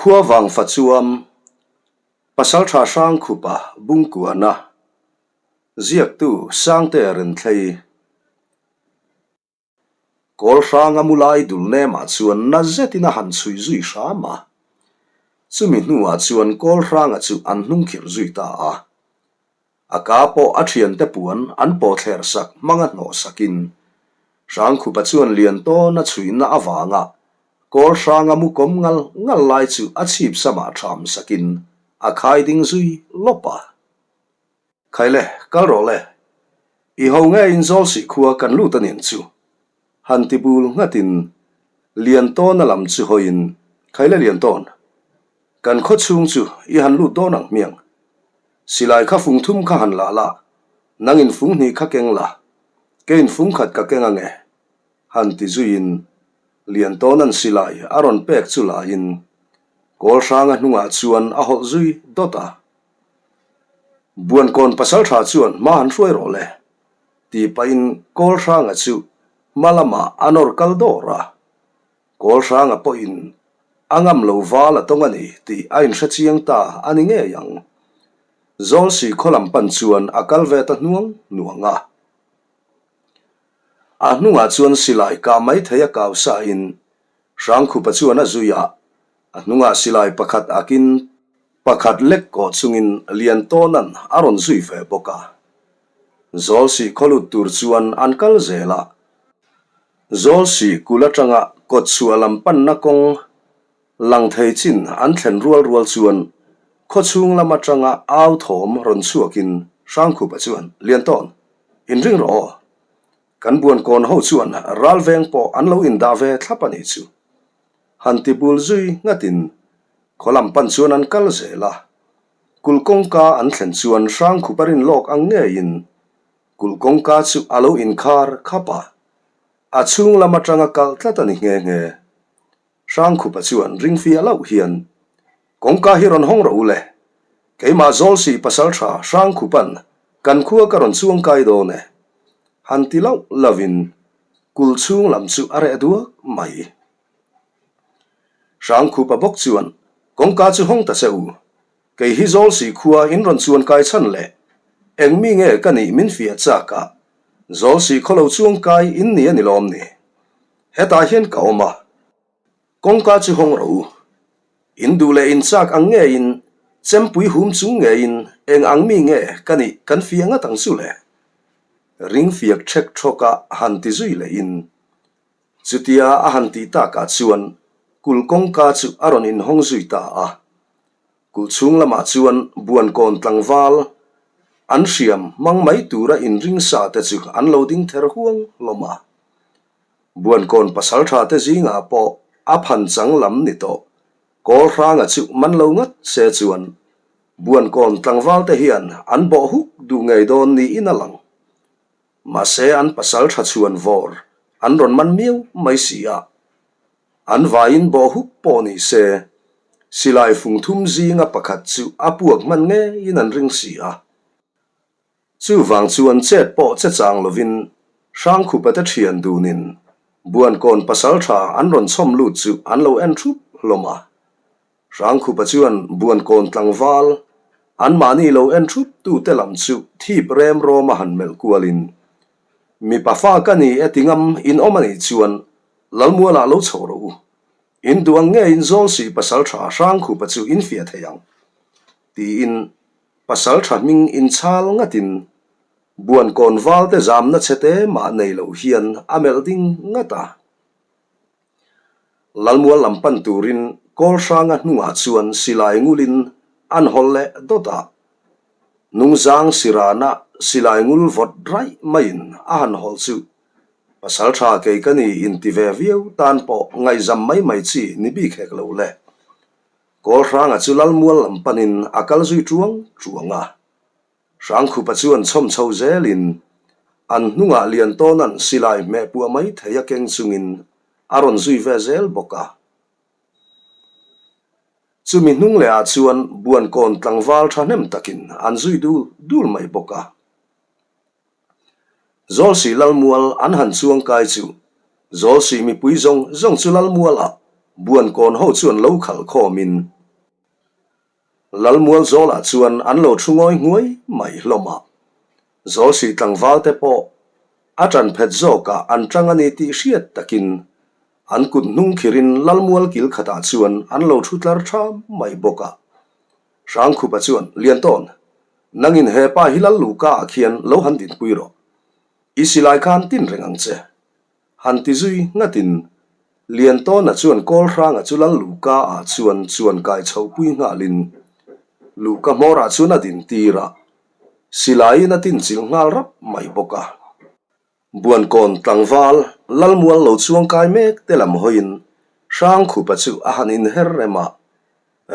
Khuavang Fachuam, Pasaltha Hrangkhupa Bungkuana, Ziaktu Sangtea Renthlei. Kawl hranga mu lai dul nemah chuan na zetin a han chhuih zui hram a. Chumi hnuah chuan kawl hranga chu an hnung khirh zui ta a. A ka pawh a thiante puan an pawhthler sak hmanga hnawh sakin Hrangkhupa chuan lian tawn a chhuihna avanga kawl hranga mu kawm ngal ngal lai chu a chhip samah ṭham sakin a khai ding zui lawp a. Khaile, kal rawh le. I ho nge in zawl sih khua kan lut a nin chu. Han ti bul nghatin Liantawna lam chu hawiin, Khaile Liantawn, kan khaw chhung chu i han lut dawn ang hmiang. Silai kha fung thum kha han lah la, nangin fung hnih kha keng la, keiin fung khat ka keng ange. Han ti zuiin Liantawna'n silai a rawn pek chu lahin Kawlhranga hnungah chuan a hawlh zui dawt a. Buankawn pasaltha chuan hma han hruai rawh le, tih pahin Kawlhranga chu hma lamah a nawr kal dawr a. Kawlhranga pawhin a ngam lo val a tawng a ni tih a inhre chiang ta a ni ngei ang. Zawlsi khaw lam pan chuan a kal ve ta hnuang hnuang a. A hnungah chuan silai kah mai thei a kau sain Hrangkhupa chuan a zui a, a hnungah silai pakhat akin pakhat lek kawh chungin Liantawna'n a rawn zui ve bawk a. Zawlsih khawlut tur chuan an kal zel a, Zawlsih kul atanga kawtchhuah lam panna kawng lang thei chin an thlen rual rual chuan khawchhung lam atanga au thawm rawn chhuakin Hrangkhupa chuan, Liantawn, inring rawh aw. Kan buankawn ho chuan ralveng pawh an lo indah ve thlap a nih chu. Han ti bul zui nghatin khaw lam pan chuan an kal zel a. Kulh kawngka an thlen chuan Hrangkhup a rin lawk ang ngeiin kulh kawngka chu a lo inkhar khap a, a chhung lam atanga kalh tlat a ni nghe nghe. Hrangkhupa chuan ring fiah loh hian, Kawngka hi rawn hawng rawh u le. Keimah Zawlsih pasaltha Hrangkhupa'n kan khua ka rawn chuang kai dawn e. Han ti loh lovin kul chhung lam chu a reh duak mai. Hrangkhupa bawk chuan, Kawngka chu hawng ta che u. Kei hi Zawlsih khua in rawn chuan kai chhan le. Eng mi nge ka nih min fiah chak a, Zawlsih khaw lo chuang kai in ni a ni lawm ni? Hetah hian ka awm a, kawngka chu hawng rawh u. In duh leh in chak ang ngeiin, chempui hum chung ngeiin eng ang mi nge ka nih kan fiah ngat ang chu le? Ring fiak ṭhek ṭhawk a han ti zui lehin, chutia a han tih takah chuan kulh kawngka chu a rawn inhawng zui ta a. Kulh chhung lamah chuan buankawn tlangval an hriam hmang mai tura inring sa te chu an lo ding ther huang hlawm a. Buankawn pasaltha te zingah pawh a phan chang lam ni tawh Kawlhranga chu man lo ngat se chuan Buankawn tlangval te hian an bawh huk duh ngei dawn niin a lang. Mahse an pasaltha chhuan vawr an rawn man miau mai si a. An vaiin bawh huk pawh ni se, silai fung thum zinga pakhat chu a puak hman ngeiin an ring si a. Chuvang chuan chet pawh che chang lovin Hrangkhupa te thian dunin Buankawn pasaltha an rawn chhawm lut chu an lo en thup hlawm a. Hrangkhupa chuan Buankawn tlangval anmahni lo en thup tute lam chu thip rem rawm a han melh kualin, Mipa fa ka ni e ti ngam in awm a nih chuan Lalmualah lo chho rawh u. In duh ang nge in zawl sih pasaltha Hrangkhupa chu in fiah thei ang? Tiin pasaltha hming in chhal ngatin Buankawn valte zamna chhete mah nei lo hian a melh ding ngat a. Lalmual lam pan turin Kawlhranga hnungah chuan silai ngulin an hawlh leh dawt a. Nungzang sirana silai ngul vawt raih maiin a han hawlh chu Pasal tha kei ka ni inti ve viau tan pawh ngaihzam mai mai chi ni bik hek lo le. Kawlhranga chu Lalmual lam panin a kal zui tuang tuang a. Hrangkhupa chuan chhawm chho zelin an hnungah Liantawna'n silai hmeh puah mai thei a keng chungin a rawn zui ve zel bawk a. Chumi hnung lehah chuan Buankawn tlangval thahnem takin an zui dul dul mai bawk a. Zawlsih Lalmual an han chuang kai chu Zawlsih mipui zawng zawng chu Lalmualah. Buankawn ho chuan lo khalh khawmin Lalmual zawlah chuan an lo thu ngawi nghuai mai hlawm a. Zawlsih tlangval te pawh a ṭan phet zawkah an ṭang a ni tih hriat takin an kut hnung khirin Lalmual kil khatah chuan an lo thu tlar ṭham mai bawk a. Hrangkhupa chuan, Liantawn, nangin he pa hi Lal Luka ah khian lo han dinpui rawh. I silai khan tin reng ang che. Han ti zui ngatin Liantawna chuan Kawlhranga chu Lal Luka ah chuan chuan kai chhohpui nghalin Luka hmawrah chuan a din tir a, silaiin a tinchilh nghal rap mai bawk a. Buankawn tlangval Lalmual lo chuang kai mek te lam hawiin Hrangkhupa chu a han inher rem a,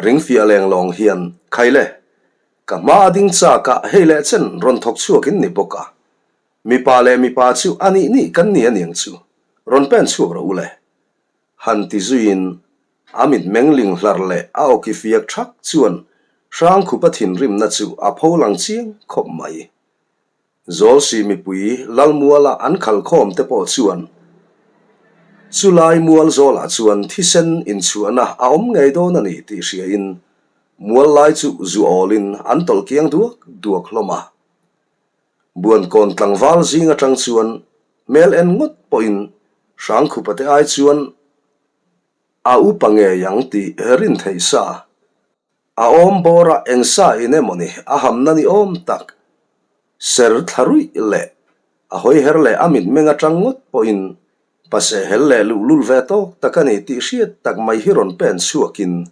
ringfiah leng lawng hian, Khaile, ka hma a ding chak a, hei leh chen rawn thawk chhuak in ni bawk a, Mipa leh mipa chu a nih nih kan ni aniang chu, rawn pen chhuak rawh u le. Han ti zuiin a mitmeng ling hlar leh a awki fiak thak chuan Hrangkhupa thinrimna chu a pho lang chiang khawp mai. Zawlsi mipui Lalmuala an khalkhawm te pawh chuan chulai mual zawlah chuan thisen inchhuahna a awm ngei dawn a ni tih hriain mual lai chu zu awlin an tawlh kiang duak duak hlawm a. Buankawn tlangval zing atang chuan hmel en ngawt pawhin Hrangkhupa te ai chuan a upa ngei ang tih rin theih sa. A awm bawr a eng sa in emawni a hamna ni awm tak ser thla ruih leh a hawiher leh a mitmeng atang ngawt pawhin pasehel leh luhlul ve tawk tak a ni tih hriat tak mai hi rawn pen chhuakin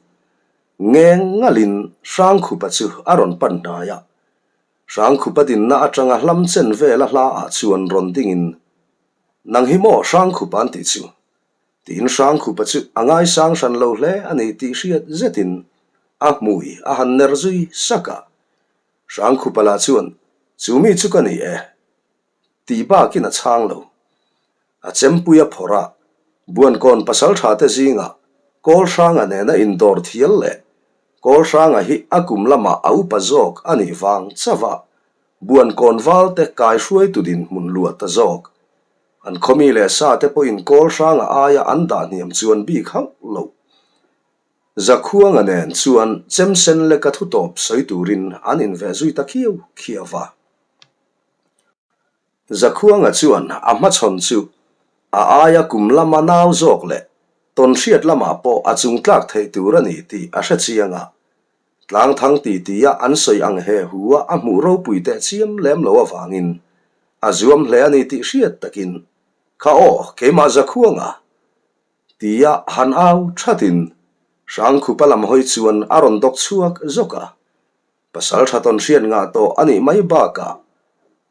ngeng ngalin Hrangkhupa chu a rawn pan hnai a. Hrangkhupa dinna atanga hlam chen vela hla ah chuan rawn dingin, Nang hi maw Hrangkhupa an tih chu? tiin Hrangkhupa chu a ngaisang hran lo hle a ni tih hriat zetin a hmui a han ner zui sak a. Hrangkhupa lah chuan, Chu mi chu ka ni e. Tih bakin a chhang lo. A chempui a phawrh a, Buankawn pasaltha te zingah Kawlhranga nena indawr thial leh Kawlhranga hi a kum lamah a upa zawk a nih vang chauh a, Buankawn valte kaihruaitu dinhmun luah ta zawk. An khawmi leh sa te pawhin Kawlhranga aia an dah hniam chuan bik hauh lo. Zakhuanga nen chuan chemsen leka thutawp sawi turin an inveh zui ta khiau khiau va. Zakhuanga chuan a hmachhawn chu a aia kum lama nau zawk leh tawnhriat lamah pawh a chungtlak theih tur a ni tih a hre chiang a. Tlangthang titia an sawi ang he hu a a hmuh ropui teh chiam lem lo avangin a zuam hle a ni tih hriat takin, Kha aw, keimah Zakhuanga! tia han au thatin Hrangkhupa lam hawi chuan a rawn dawk chhuak zawk a. Pasal tha tawn hriat ngah tawh a nih mai bakah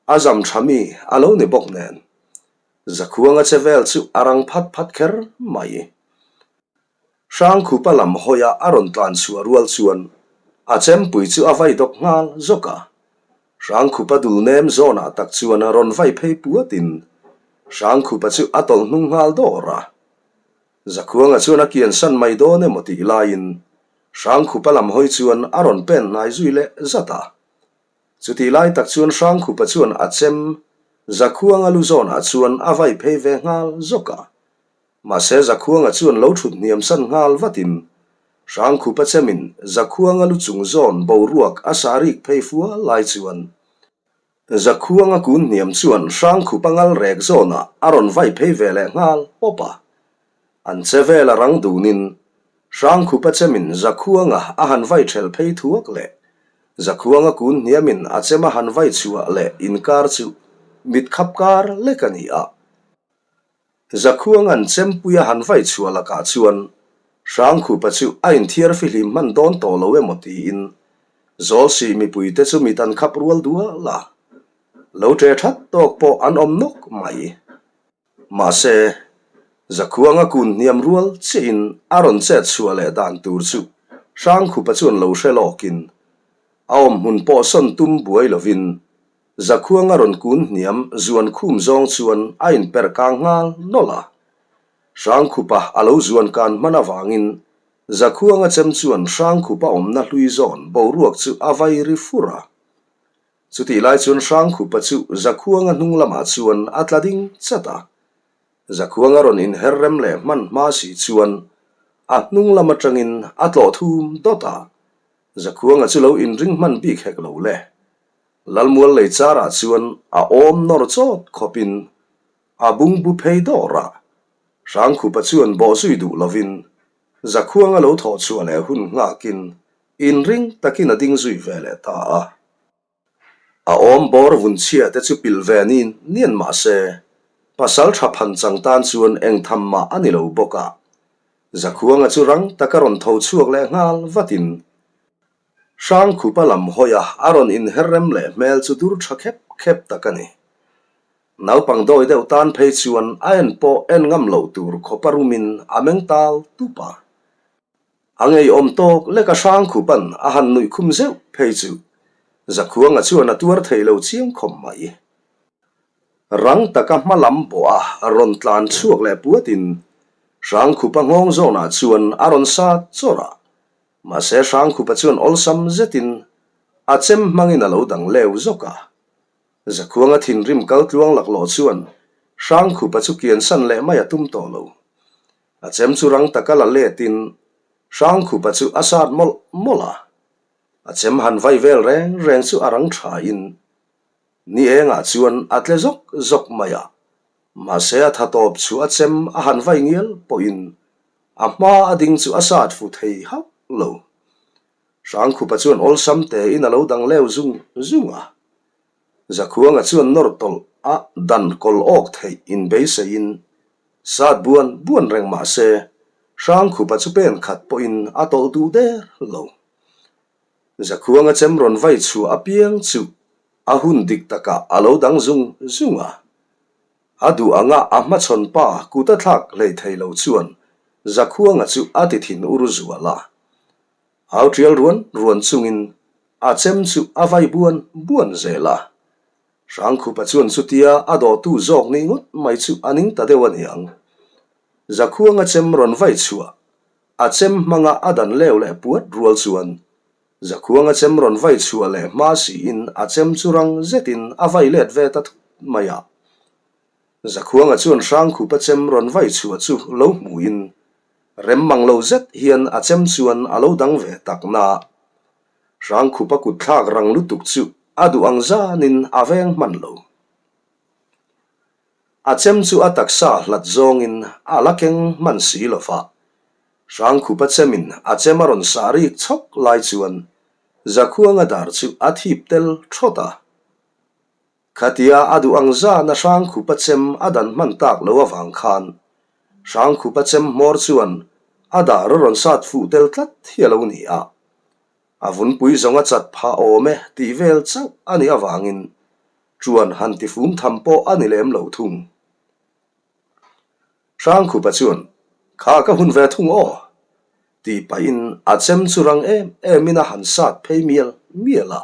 a zam tha mi a lo ni bawk nen Zakhuanga che vel chu a rang phat phat kher mai. Hrangkhupa lam hawia a rawn tlan chhuah rual chuan a chempui chu a vai dawk nghal zawk a. Hrangkhupa dul nem zawnah tak chuan a rawn vai phei puatin Hrangkhupa chu a tawlh hnung nghal dawr a. Zakhuanga chuan a kiansan mai dawn emaw tih laiin Hrangkhupa lam hawi chuan a rawn pen hnai zui leh zat a. Chutih lai tak chuan Hrangkhupa chuan a chem Zakhuanga lu zawnah chuan a vai phei ve nghal zawk a. Mahse Zakhuanga chuan lo thut hniam san nghal vatin Hrangkhupa chemin Zakhuanga lu chung zawn boruak a sah rik phei fua lai chuan Zakhuanga kun hniam chuan Hrangkhupa ngal rek zawnah a rawn vai phei ve leh nghal pawp a. An che vel a rang dunin Hrangkhupa chemin Zakhuanga a han vai thelh phei thuak leh Zakhuanga kun hniamin a chem a han vai chhuah leh inkar chu mit khap kar lek a ni a. Zakhuanga'n chempui a han vai chhuah lakah chuan Hrangkhupa chu a inthiar fihlim hman dawn tawh lo emaw tiin Zawlsih mipuite chu mit an khap rual dual a, lo ṭe that tawk pawh an awm nawk mai. Mahse, Zakhuanga kun hniam rual chiahin a rawn chet chhuah leh dan tur chu Hrangkhupa chuan lo hre lawkin a awm hmun pawh sawn tum buai lovin Zakhuanga rawn kun hniam zuan khum zawng chuan a inperh kang nghal nawlh a. Hrangkhupa a lo zuan kan hman avangin Zakhuanga chem chuan Hrangkhupa awmna hlui zawn boruak chu a vai ri fur a. Chutih lai chuan Hrangkhupa chu Zakhuanga hnung lamah chuan a tla ding chat a. Zakhuanga rawn inher rem leh hman hma si chuan. A hnung lam atangin a tlawh thum dawt a, Zakhuanga chu lo inring hman bik hek lo le. Lalmual lei charah chuan a awm nawr chawt khawpin a bungbu phei dawr a, Hrangkhupa chuan bawhzui duh lovin Zakhuanga lo thawh chhuah leh hun nghakin inring takin a ding zui ve leh ta a. A awm bawr vun chhia te chu pilh ve nin nian mah se, pasal tha phan chang tan chuan eng tham mah a ni lo bawk a. Zakhuanga chu rang taka rawn tho chhuak leh nghal vatin Hrangkhupa lam hawi a a rawn inher rem leh hmel chu dur tha khep khep tak a ni. Naupang dawi deuh tan phei chuan a en pawh en ngam loh tur khawpa rumin a meng tal tup a. A ngeiawm tawk lek a hrang khupan a han nuih khum zeuh phei chu Zakhuanga chuan a tuar thei lo chiang khawp mai. Rang taka hma lam bawh a rawn tlan chhuak leh puatin hrang khupa nghawng zawnah chuan a rawn sa chawrh a, mahse hrang khupa chuan awlsam zetin a chem hmangin a lo dang leu zawk a. Zakhuanga thinrim kal tluang laklawh chuan hrang khupa chu kiansan leh mai a tum tawh lo. A chem chu rang taka la letin Hrangkhupa chu a sat mawlh mawlh a, a chem han vai vel reng reng chu a rang thain ni engah chuan a tle zawk zawk mai a, mahse a tha tawp chu a chem a han vai ngial pawhin a hma a ding chu a sat fu thei hauh lo. Hrangkhupa chuan awlsam tein a lo dang leu zung zung a, Zakhuanga chuan nawr tawlh a dan kawl awk theih inbeiseiin Sat buan buan reng mah se, Hrangkhupa chu pen khat pawhin a tawlh duh der lo. Zakhuanga chem rawn vai chhuah apiang chu a hun dik takah a lo dang zung zung a. A duh anga a hmachhawn pa kut a thlak hlei thei lo chuan Zakhuanga chu a ti thin ur zual a. Au tial ruan ruan chungin a chem chu a vai buan buan zel a. Hrangkhupa chuan chutia a dawhtu zawk nih ngawt mai chu a ning ta deuh a niang. Zakhuanga chem rawn vai chhuah, a chem hmanga a dan leu leh puat rual chuan Zakhuanga chem rawn vai chhuah leh hma siin a chem chu rang zetin a vai let ve ta thut mai a. Zakhuanga chuan Hrangkhupa chem rawn vai chhuah chu lo hmuhin rem mang lo zet hian a chem chuan a lo dang ve tak na. Hrangkhupa kut thlak rang lutuk chu a duh ang zanin a veng hman lo. A chem chu a taksa hlat zawngin a la keng hman si lo va. Hrangkhupa chemin a chem a rawn sah rik chhawk lai chuan Zakhuanga dar chu a thip tel thawt a. Khatia a duh ang zan a Hrangkhupa chem a dan hman tak lo avang khan Hrangkhupa chem hmawr chuan a dar a rawn sat fuh tel tlat hi a lo ni a. A vunpui zawng a chat phah awm e tih vel chauh a nih avangin ṭuan han tifum tham pawh a ni lem lo thung. Hrangkhupa chuan, Kha ka hun ve thung aw! tih pahin a chem chu rang em emin a han sat phei mial mial a.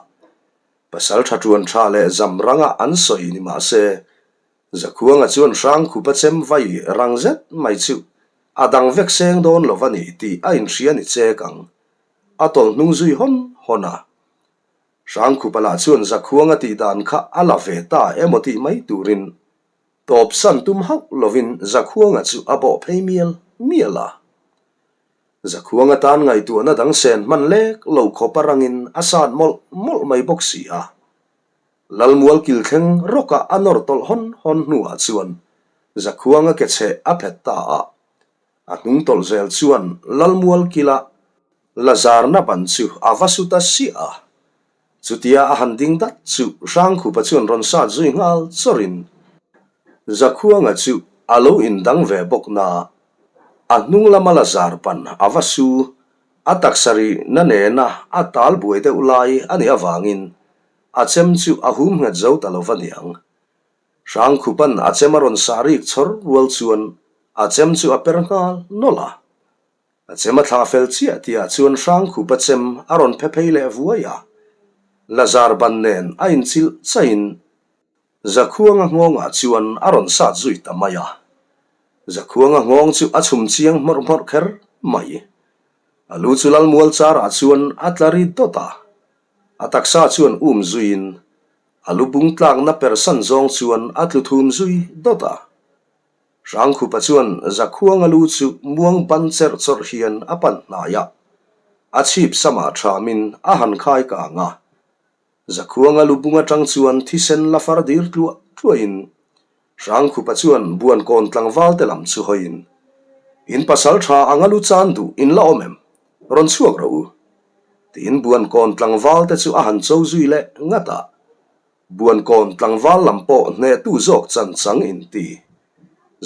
Pasal ṭha ṭuan ṭha leh zam ranga an sawi ni mah se, Zakhuanga chuan Hrangkhupa chem vai rang zet mai chu a dang vek seng dawn lo va ni tih a inhria ni chek ang. A tawlh hnung zui hawn hawn a. Hrangkhupa lah chuan Zakhuanga tih dan kha a la ve ta emaw tih mai turin Tawpsan tum hauh lovin Zakhuanga chu a bawh phei mial mial a. Zakhuanga tan ngaihtuahna dang sen hman lek lo khawp a rangin a sat mawlh mawlh mai bawk si a. Lalmual kil thleng rawka a nawr tawlh hawn hawn hnuah chuan Zakhuanga ke chheh a phet ta a. A hnung tawlh zel chuan Lalmual kila la zarna ban chu a va su ta siah a. Chutia a han ding dat chu Hrangkhupa chuan rawn sat zui nghal chawrin Zakhuanga chu a lo indang ve bawk na, a hnung lama la zar pan a va su, a taksa rihna nena a tal buai deuh lai a nih avangin a chem chu a hum nghet zo ta lo va niang. Hrangkhupan a chem a rawn sah rik chawr rual chuan a chem chu a per nghal nawlh a. A chem a thlah fel chiah tihah chuan Hrangkhupa chem a rawn phe phei leh vuai a, Lazar ban nen a inchilh chaihin Zakhuanga nghawngah chuan a rawn sat zui ta mai a. Zakhuanga nghawng chu a chhum chiang hmawrh hmawrh kher mai. A lu chu Lalmual charah chuan a tla ri dawt a, a taksa chuan um zuiin a lu bung tlakna persan zawng chuan a tlu thum zui dawt a. Hrangkhupa chuan Zakhuanga lu chu muang ban cherh chawrh hian a pan hnai a, a chhip samah thamin a han khai kang a. Zakhuanga lu bung atang chuan thisen la far dir tluah tluahin Hrangkhupa chuan Buankawn tlangval te lam chu hawiin, In pasal tha anga lu chan duh in la awm em? Rawn chhuak rawh u. Tiin Buankawn tlangval te chu a han cho zui leh ngat a. Buankawn tlangval lam pawh hnehtu zawk chan chang inti.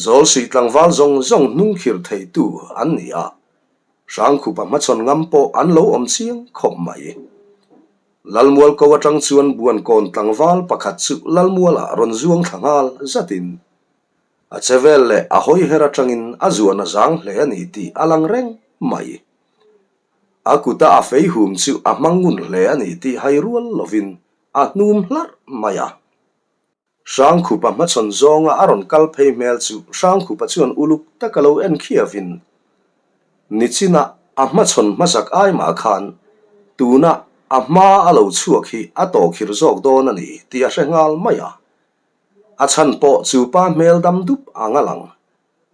Zawlsih tlangval zawng zawng hnung khir theitu an ni a, Hrangkhupa hmachhawn ngam pawh an lo awm chiang khawp mai. Lalmual ko atang chuan Buankawn tlangval pakhat chu Lalmualah rawn zuang thla nghal zatin a che vel leh a hawi her atangin a zuan a zang hle a ni tih a lang reng mai. A kuta a fei hum chu a hmang ngun hle a ni tih hai rual lovin A hnum hlarh mai a. Hrangkhupa hmachhawn zawnga a rawn kal phei hmel chu Hrangkhupa chuan uluk taka lo en khiavin, Nichina a hmachhawn hmasak ai mah khan tuna a hma a lo chhuak hi a tawhkhirh zawk dawn a ni tih a hre nghal mai a. A chhan pawh chu pa hmel dam dup ang a lang.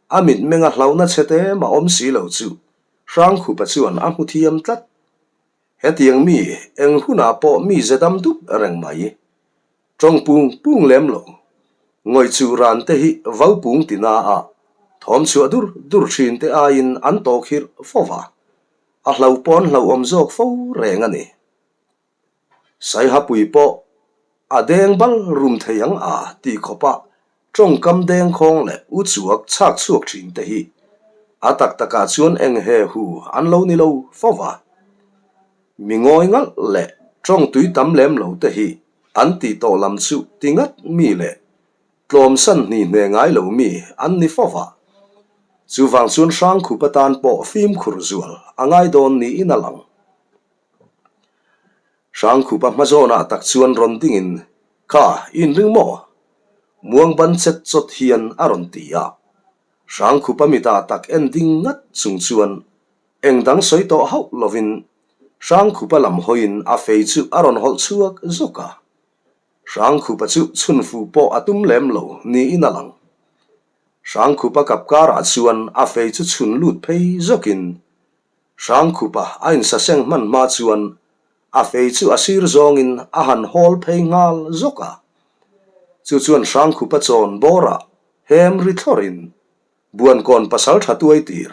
A mitmenga hlauhna chhe te mah awm si lo chu Hrangkhupa chuan a hmu thiam tlat. Hetiang mi eng hunah pawh mi ze dam dup reng mai. Tawng pung pung lem lo. Ngawih chu ran te hi vau pung ti na a, thawm chhuah dur dur thin te aiin an tawkhirh fo va. A hlo pawn hlauhawm zawk fo reng a ni. Saihapui pawh a deng bal rum thei ang a tih khawpah Tawngkam dengkhawng leh uchuak chhak chhuak thin te hi a tak takah chuan eng he hu an lo ni lo fo va. Mi ngawi ngalh leh tawng tui tam lem lo te hi an tih tawh lam chu ti ngat mi leh tlawmsan hni hne ngai lo mi an ni fo va. Chuvang chuan Hrangkhup atan pawh fimkhur zual a ngai dawn niin a lang. Hrangkhupa hmazawnah tak chuan rawn dingin, Kha, i inring maw? Muang ban chet chawt hian a rawn ti a. Hrangkhupa mitah tak en ding ngat chung chuan eng dang sawi tawh hauh lovin Hrangkhupa lam hawiin a fei chu a rawn hawlh chhuak zawk a. Hrangkhupa chu chhunfu pawh a tum lem lo niin a lang. Hrangkhupa kapkarah chuan a fei chu chhun lut phei zawkin Hrangkhupa a insaseng hman hma chuan a fei chu a sir zawngin a han hawl phei nghal zawk a. Chu chuan Hrangkhupa chawn bawrah hem ri thlawrin Buankawn pasal tha tuai tir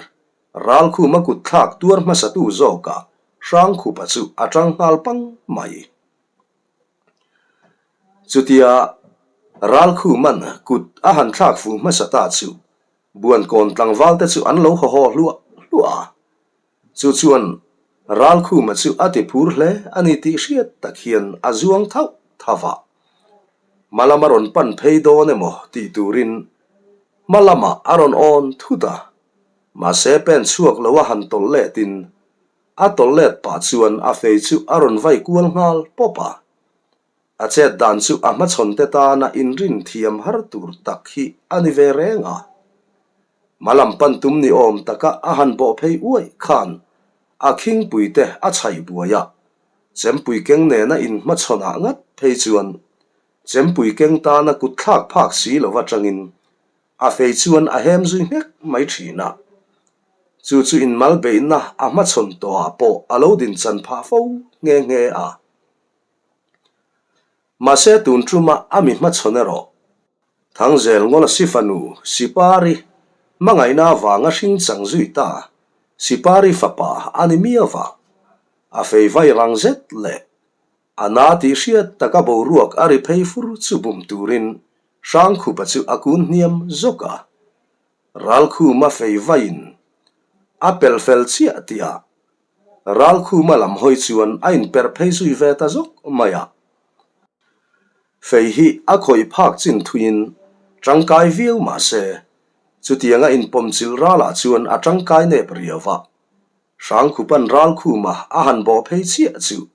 Ralkhuma kut thlak tuar hmasatu zawkah Hrangkhupa chu a tang nghal pang mai. Chutia Ralkhuman kut a han thlak fu hmasa ta chu Buankawn tlangval te chu an lo haw haw hluah hluah a, chu chuan Ralkhuma chu a ti phur hle a ni tih hriat tak hian a zuang thauh thauh a. Hma lama rawn pan phei dawn emaw tih turin hma lamah a rawn awn thut a, mahse pen chhuak lo a han tawlh letin a tawlh let pah chuan a fei chu a rawn vai kual nghal pawp a. A chet dan chu a hmachhawn te tana inrin thiam har tur tak hi a ni ve reng a. Hma lam pan tum ni awm taka a han bawh phei uaih khan a khingpui te a chhaih buai a, chempui keng nena inhmachhawnah ngat phei chuan chempui keng tana kut thlak phak si lo atangin a fei chuan a hem zui nghek mai thin a. Chu chu inmal beihna a hmachhawn tawhah pawh a lo dinchan phah fo nghe nghe a. Mahse tun tuma a mi hmachhawn erawh Thangzel Ngawla Sifanu Sipari hmangaihna avanga hring chang zui ta Sipari fapa a ni miau va, a fei vai rang zet leh a na tih hriat taka boruak a ri phei fur chu bum turin Hrangkhupa chu a kun hniam zawk a, Ralkhuma fei vaiin a pel fel chiah tihah Ralkhuma lam hawi chuan a inperh phei zui ve ta zawk mai a. Fei hi a khawih phak chin thuiin tangkai viau mah se, chutianga inpawmchilh ralah chuan a tangkai nep riau va. Hrangkhupa'n Ralkhuma a han bawh phei chiah chu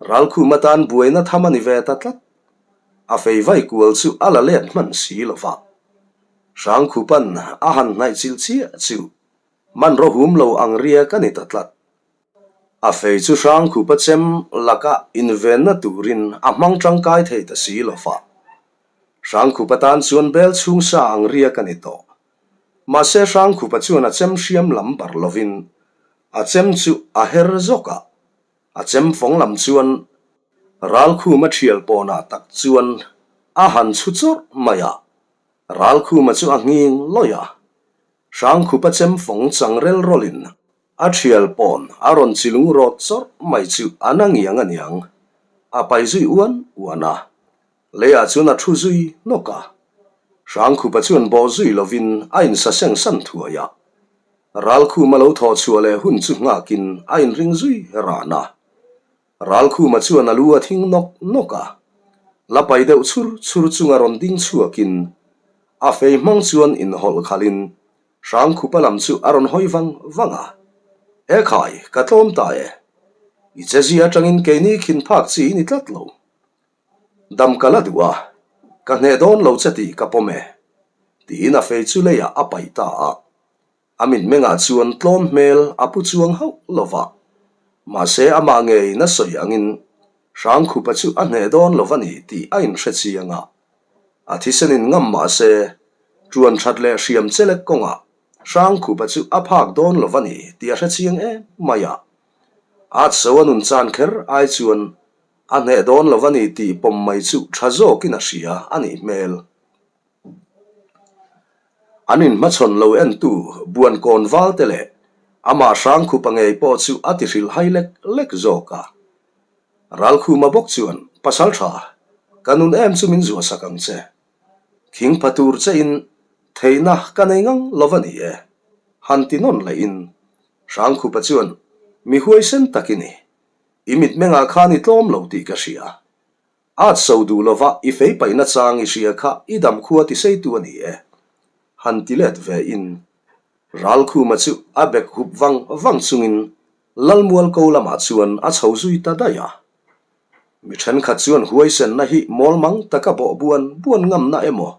Ralkhuma tan buaina tham a ni ve ta tlat. A fei vai kual chu a la let hman si lo va. Hrangkhupa'n a han hnaihchilh chiah chu Hmanraw hum lo ang riak a ni ta tlat. A fei chu Hrangkhupa chem laka invenna turin a hmang tangkai thei ta si lo fa. Hrangkhupa tan chuan bel chhung sa ang riak a ni tawh. Mahse Hrangkhupa chuan a chem hriam lam bar lovin a chem chu a her zawk a, a chem fawng lam chuan Ralkhuma thial pawnah tak chuan a han chhu chawrh mai a, Ralkhuma chu a nghing lawih a. Hrangkhupa chem fawng chang rel rawlin a thial pawn a rawn chilung rawt chawrh mai chu a na ngiang a niang, a pai zui uan uan a. Leiah chuan a thu zui hnawk a, Hrangkhupa chuan bawh zui lovin a insaseng san thuai a. Ralkhuma lo thawh chhuah leh hun chu nghakin a inring zui ran a. Ralkhuma chuan a lu a thing nawk nawk a, la pai deuh chhur chhur chunga rawn ding chhuakin a fei hmang chuan inhawlh khalhin Hrangkhupa lam chu a rawn hawi vang vang a. Ekhai, ka tlawm ta e. I chezia atangin keini khin phak chi i ni tlat lo. Dam ka la duh a, ka hneh dawn lo che tih ka pawm e, tiin a fei chu leiah a paih ta a. A mitmengah chuan tlawm hmel a pu chuang hauh lo va, mahse amah ngeiin a sawi angin Hrangkhupa chu a hneh dawn lo va ni tih a inhre chiang a. A thisenin ngam mahse ṭuan ṭhat leh hriam chelek kawngah Hrangkhupa chu a phak dawn lo va ni tih a hre chiang em mai a. At so a nun chan kher ai chuan A hneh dawn lo a ni tih pawm mai chu tha zawkin a hria a nih hmel. An inhmachhawn lo entu Buankawn Valte leh amah Hrangkhupa ngei pawh chu a ti hrilh hai lek lek zawk a. Ralkhuma bawk chuan, Pasal tha, ka nun em chu min zuahsak ang che. Khing pha tur che in theihna ka nei ngang lo a ni e, han ti nawn leh in Hrangkhupa chuan, Mi huaisen tak i ni. I mitmengah khan i tlawm lo tih ka hria. At so duh lova i fei paihna chang i hria kha i damkhua tiseitu a ni e. Han ti let ve in. Ralkhuma chu a bek hup vang vang chungin Lalmual ko lamah chuan a chho zui ta daih a. Mi thenkhat chuan huaisenna hi mawlmang taka bawh buan buan ngamna emaw,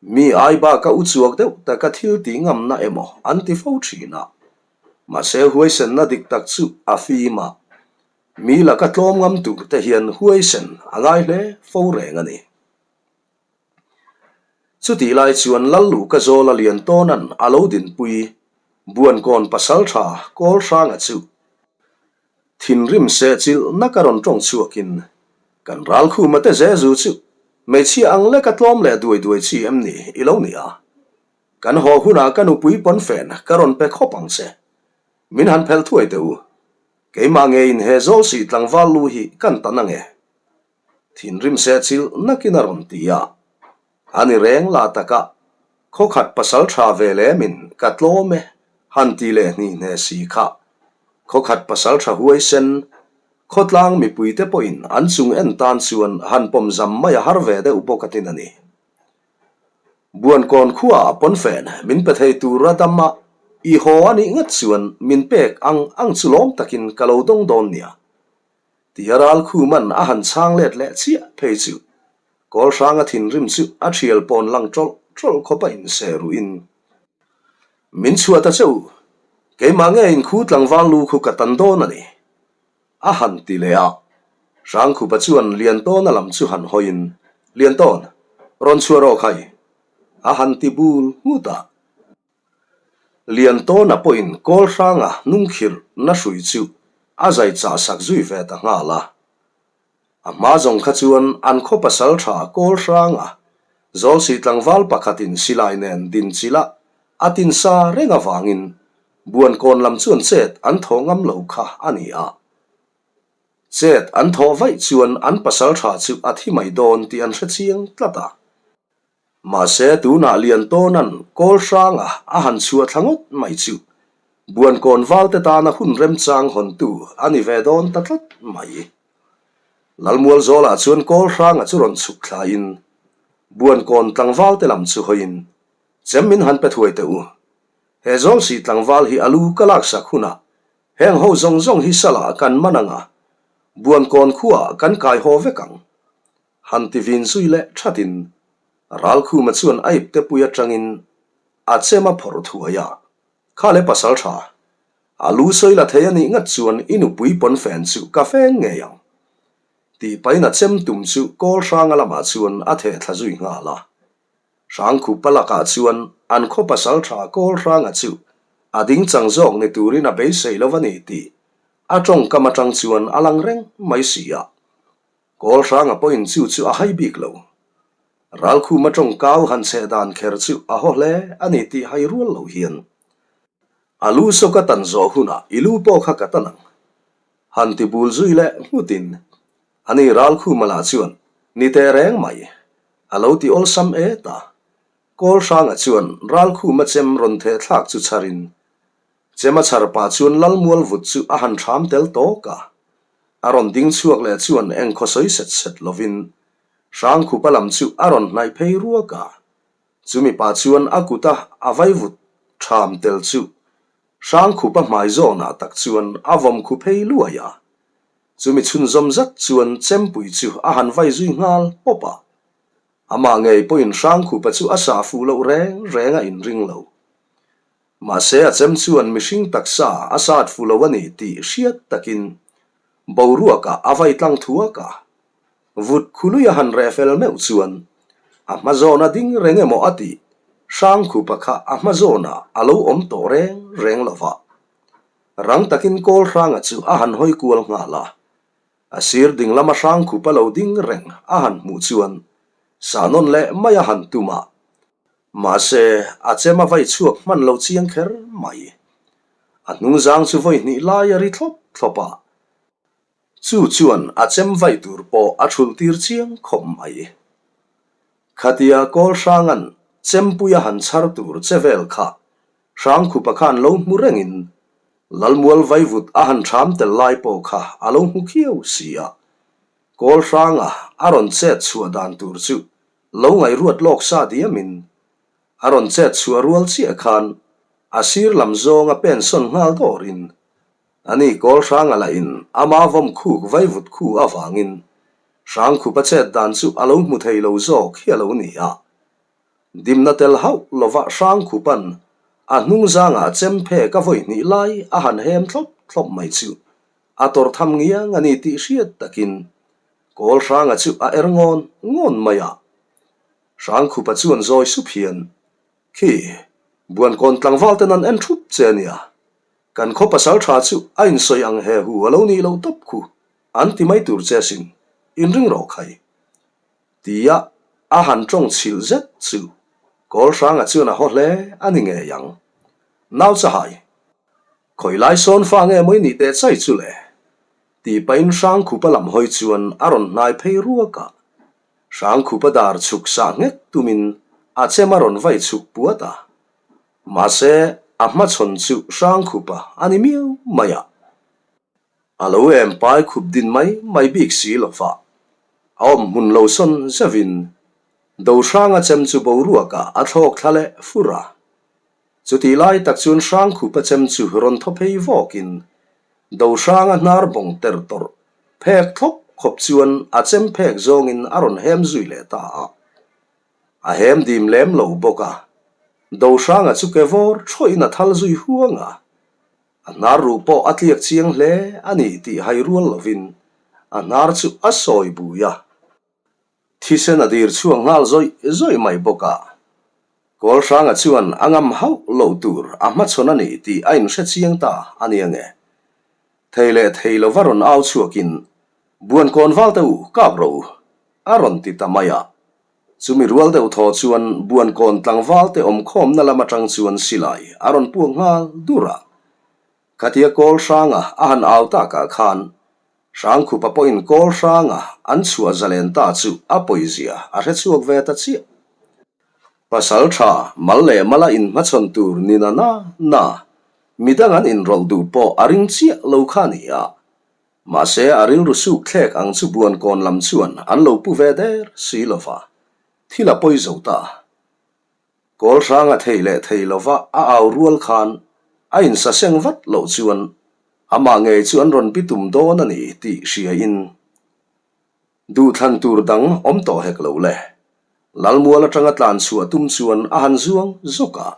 mi ai baka u chuak deuh taka thil tih ngamna emaw an ti fo thin a. Mahse huaisenna dik tak chu a fim a, mi laka tlawm ngam tur te hian huaisen a ngai hle fo reng a ni. Chutih lai chuan Lalluka Zawla Liantawna'n a lo dinpui Buankawn pasaltha Kawlhranga chu thinrim sehchilh naka rawn tawng chhuakin, Kan ralkhuma te Jezu chu hmeichhia ang leka tlawm leh duai duai chi em ni i lo ni a? Kan haw hunah ka nupui pawnfen ka rawn pe khawp ang che. Min han phelh thuai teh u. Keimah ngeiin he Zawlsih tlangval lu hi kan tan ange. Thinrim sehchilh nakin a rawn ti a. A ni reng lah taka khawkhat pasal tha ve lemin ka tlawm e han ti leh hnih hne si kha. Khawkhat pasal tha huaisen, khawtlang mipuite pawhin an chung en tan chuan han pawm zam mai a har ve deuh bawk a tin a ni. Buankawn khuaah pawnfen min pe thei tur a dam a, i haw a nih ngat chuan min pek ang ang chu lawm takin ka lo dawng dawn nia. Tia Ralkhuman a han chhang let leh chiah phei chu Kawlhranga thinrim chu a thial pawn lang tawlh tawlh khawp a inseh ruhin, Min chhuah ta che u, keimah nge inkhu tlangval lu khu ka tan dawn a ni. A han ti leh a, Hrangkhupa chuan Liantawna lam chu han hawiin, Liantawn, rawn chhuah rawh khai, a han ti bul nghut a. Liantawna pawhin Kawlhranga hnungkhirh na hrui chu a zai chah sak zui ve ta nghal a. A hma zawng kha chuan an khaw pasal tha Kawlhranga Zawlsih tlangval pakhatin silai nen din chilh a, a tinsa reng avangin Buankawn lam chuan chet an thawh ngam lo kha a ni a. Chet an thawh vaih chuan an pasal tha chu a thi mai dawn tih an hre chiang tlat a. Mahse tunah Liantawna'n Kawlhranga a han chhuah thla ngawt mai chu Buankawn valte tana hun remchang hawntu a ni ve dawn ta tlat mai. Lalmualzawlah chuan Kawlhranga chu rawn chhuk thlain Buankawn tlangvalte lam chu hawiin, Chem min han pe thuai teh u. He Zawlsih tlangval hi a lu ka laksak hunah heng ho zawng zawng hi salah kan man ang a, Buankawn khuaah kan kai haw vek ang. Han ti vin zui leh thatin Ralkhuma chuan a ipte pui atangin a chem a phawrh thuai a, Kha le pasal tha, a lu sawi la thei a nih ngat chuan i nupui pawnfen chu ka feng ngei ang. Tih pahin a chem tum chu Kawlhranga lamah chuan a theh thla zui nghal a. Hrangkhupa lakah chuan an khaw pasaltha Kawlhranga chu a ding chang zawk ni turin a beisei lo a ni tih a tawngkam atang chuan a lang reng mai si a. Kawlhranga pawhin chu chu a hai bik lo. Ralkhuma tawngkau han cheh dan kher chu a haw hle a ni tih hai rual lo hian a lu saw ka tan zawh hunah i lu pawh kha ka tan ang. Han ti bul zui leh nghutin Ani Ralkhuma lah chuan, Ni teh reng mai, a lo ti awlsam et a. Kawlhranga chuan Ralkhuma chem rawn theh thlak chu chharin, chem a chhar pah chuan Lalmual vut chu a han thram tel tawk a. A rawn ding chhuak leh chuan eng khaw sawi set set lovin Hrangkhupa lam chu a rawn hnaih phei ruak a. Chumi pah chuan a kuta a vaivut thram tel chu Hrangkhupa hmai zawnah tak chuan a vawm khu phei luai a. Chumi chhunzawm zat chuan chempui chu a han vai zui nghal pawp a. Amah ngei pawhin Hrangkhupa chu a sah fuh loh reng reng a inring lo. Mahse a chem chuan mihring taksa a sat fu lo a ni tih hriat takin boruakah a vai tlang thuak a. Vut khului a han reh fel meuh chuan a hma zawna ding reng emaw a tih Hrangkhupa kha a hma zawnah a lo awm tawh reng reng lo va. Rang takin Kawlhranga chu a han hawi kual nghal a, a sir ding lama Hrangkhupa lo ding reng a han hmuh chuan sah nawn leh mai a han tum a, mahse a chem a vai chhuak hman lo chiang kher mai. A hnungzang chu vawi hnih lai a ri thlawp thlawp a, chu chuan a chem vai tur pawh a thulh tir chiang khawp mai. Khatia Kawlhranga'n chempui a han chhar tur che vel kha Hrangkhupa khan lo hmu rengin Lalmual vaivut a han ṭham tel lai pawh kha a lo hmu khiau si a. Kawlhranga a rawn chet chhuah dan tur chu lo ngaihruat lawk sa diamin a rawn chet chhuah rual chiah khan a sir lam zawnga pensawn nghal dawrin ani Kawlhranga lahin ama vawm khuk vaivut khu avangin Hrangkhupa chet dan chu a lo hmu thei lo zawk hi a lo ni a. Dimna tel hauh lova Hrangkhupa'n a hnungzangah chem phek a vawi hnih lai a han hem thlawp thlawp mai chu a tawrh tham ngiang a ni tih hriat takin Kawlhranga chu a er ngawn ngawn mai a. Hrangkhupa chuan zawi sup hian, Khi, Buankawn tlangval ten an en thup che a nia. Kan khaw pasal tha chu a insawi ang he hu a lo nih loh tawp khu, an ti mai tur che asin, inring rawh khai. Tia a han tawng chhilh zet chu Kawlhranga chuan a haw hle a ni ngei ang. Nau chahai, khawi lai sawn fa nge mawi nih teh chai chu le? Tih pahin Hrangkhupa lam hawi chuan a rawn hnai phei ruak a. Hrangkhupa dar chhuk sah nghek tumin a chem a rawn vai chhuk puat a. Mahse, a hmachhawn chu Hrangkhupa a ni miau mai a. A lo em pai khup din mai mai bik si lo va, a awm hmun lo sawn zeuhin Dohranga chem chu boruakah a thlawk thla leh fur a. Chutih lai tak chuan Hrangkhupa chem chu rawn thaw phei vawkin Dohranga hnar bawng ter tawrh phek thlawp khawp chuan a chem phek zawngin a rawn hem zui leh ta a. A hem dim lem lo bawk a, Dohranga chu ke vawr thawhin a thal zui huang a. A hnar ruh pawh a tliak chiang hle a ni tih hai rual lovin a hnar chu a sawi bui a. Thisen a dir chhuak nghal zawih zawih mai bawk a. Kawlhranga chuan a ngam hauh loh tur a hmachhawn a ni tih a inhre chiang ta a nia nge. Thei leh thei lova rawn au chhuakin, Buankawn valte u, kap rawh u, a rawn ti ta mai a. Chumi rual deuh thaw chuan Buankawn tlangval te awmkhawmna lam atang chuan silai a rawn puak nghal dur a. Khatia kawl hranga a han au takah khan Hrangkhupa pawhin kawl hranga an chhuah zalen ta chu a pawizia a hre chhuak ve ta chiah. Pasal tha mal leh mala inhmachhawn tur ni na na na, midang an inrawlh duh pawh a ring chiah lo kha a ni a. Mahse, a rilru suk thlek ang chu Buankawn lam chuan an lo pu ve der si lo va, thil a pawi zo ta. Kawl hrang a thei leh thei lo va a au rual khan a insaseng vat loh chuan amah ngei chu an rawn bitum dawn a ni tih hriain duhthlan tur dang awm tawh hek lo le. Lalmual atanga tlan chhuah tum chuan a han zuang zawk a,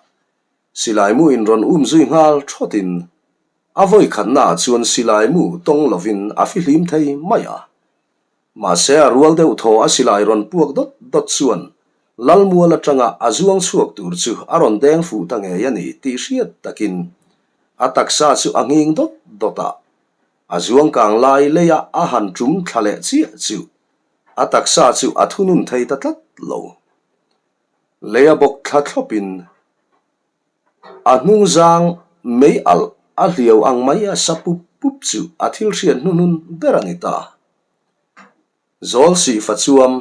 silai mu in rawn um zui nghal thawtin A vawi khatnaah chuan silai mu tawng lovin a fihlim thei mai a. Mahse a rual deuh thaw a silai rawn puak dawt dawt chuan. Lalmual atanga a zuang chhuak tur chu a rawn deng fuh ta ngei a ni tih hriat takin a taksa chu a nghing dawt dawt a. A zuang kang lai leia a han tum thla leh chiah chu a taksa chu a thunun thei ta tlat lo. Leia bawk thla thlawpin a hnung zang mei alh a hliau ang mai a sa pup pup chu a thil hriat hnuhnun ber a ni ta. Zawl sihfa chuam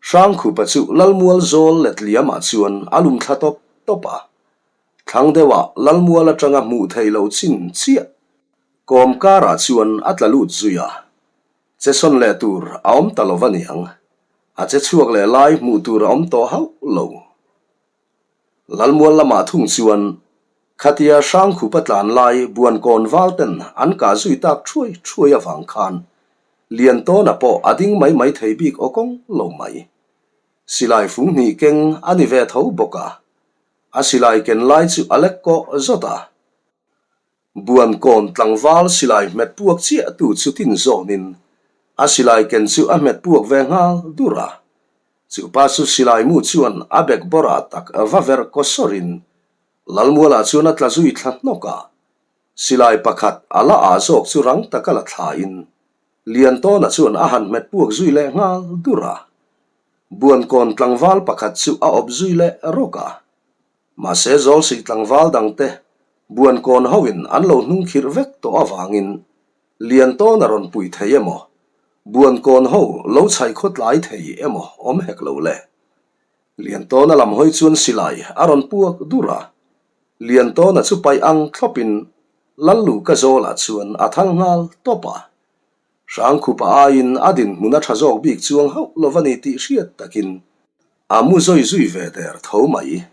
Hrangkhupa chu Lalmual zawl letliamah chuan a lum thla tawp tawp a. Thlang deuhah Lalmual atanga hmuh theih loh chin chiah kawm karah chuan a tla lut zui a. Che sawn leh tur a awm ta lo va niang. A che chhuak leh lai hmuh tur a awm tawh hauh lo. Lalmual lamah thung chuan khatia Hrangkhupa tlan lai Buankawn valten an kah zui tak thuai thuai avang khan Liantawna pawh a ding mai mai thei bik aw kawng lo mai. Silai fung hnih keng a ni ve tho bawk a, a silai ken lai chu a lek kawh zawt a. Buankawn tlangval silai hmet puak chiah tu chu tin zawnin a silai ken chu a hmet puak ve nghal dur a. Chupa chu silai mu chuan a bek bawrah tak va verh kaw sawrin Lalmualah chuan a tla zui thla hnawk a. Silai pakhat a la ah zawk chu rang taka la thlain Liantawna chuan a han hmet puak zui leh nghal dur a. Buankawn tlangval pakhat chu a awp zui leh rawk a. Mahse Zawlsih tlangval dangte Buankawn hoin an lo hnung khirh vek tawh avangin Liantawna rawn pui thei emaw, Buankawn ho lo chhaih khaw tlai thei emaw awm hek lo le. Liantawna lam hawi chuan silai a rawn puak dur a, Liantawna chu paih ang thlawpin Lalluka Zawlah chuan a thang nghal tawp a. Hrangkhupa aiin a dinhmun a tha zawk bik chuang hauh lo va ni tih hriat takin a mu zawi zui ve der tho mai.